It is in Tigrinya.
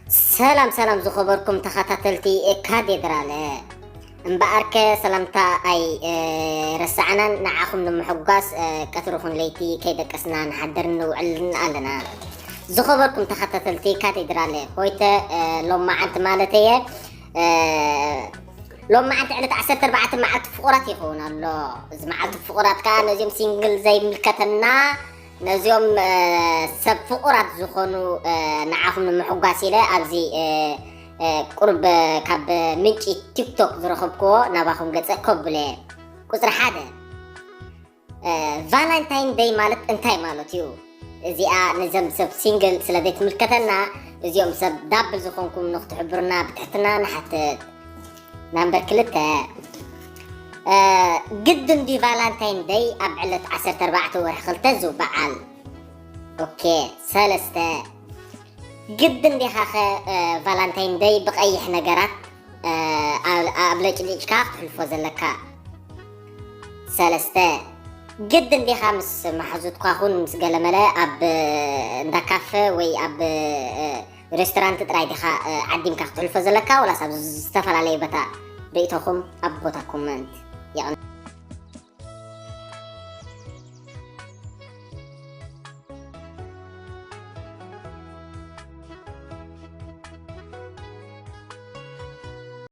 ሰላም ሰላም ዝኸበርኩም ተኸታተልቲ ካቴድራል፣ እምበኣርከ ሰላምታ ኣይ ረሳዕናን። ንዓኹም ንምሕጓስ ቀትሪ ኹን ለይቲ ከይደቀስና ንሓድርን ንውዕልን ኣለና። ዝኸበርኩም ተኸታተልቲ ካቴድራል ሆይተ፣ ሎማዓንቲ ማለት እየ፣ ሎማዓንቲ ዕለት ዓሰርተ ኣርባዕተ መዓልቲ ፍቑራት ይኸውን ኣሎ። እዚ መዓልቲ ፍቑራት ከዓ ነዚኦም ሲንግል ዘይምልከተና፣ ነዚኦም ሰብ ፍቑራት ዝኾኑ ንዓኹም ንምሕጓስ ኢለ ኣብዚ ቁርብ ካብ ምንጪ ቲክቶክ ዝረኸብክዎ ናባኹም ገፀ ከብለ። ቁፅሪ ሓደ፣ ቫላንታይን ደይ ማለት እንታይ ማለት እዩ? እዚኣ ነዘም ሰብ ሲንግል ስለ ዘይትምልከተና፣ እዚኦም ሰብ ዳብል ዝኾንኩም ንክትሕብሩና ብትሕትና ንሓትት። ናምበር ክልተ፣ ግድን ድዩ ቫላንታይን ደይ ኣብ ዕለት ዓሰርተ ኣርባዕተ ወርሒ ክልተ ዝውበዓል? ኦኬ። ሰለስተ፣ ግድን ዲኻ ኸ ቫላንታይን ደይ ብቐይሕ ነገራት ኣብለጭሊጭካ ክትሕልፎ ዘለካ? ሰለስተ፣ ግድን ዲኻ ምስ መሓዙትኳ ኹን ምስ ገለመለ ኣብ እንዳ ካፈ ወይ ኣብ ሬስቶራንት ጥራይ ዲኻ ዓዲምካ ክትሕልፎ ዘለካ፣ ወላስ ኣብ ዝተፈላለየ ቦታ? ርእይቶኹም ኣብ ቦታ ኮመንት የቐን።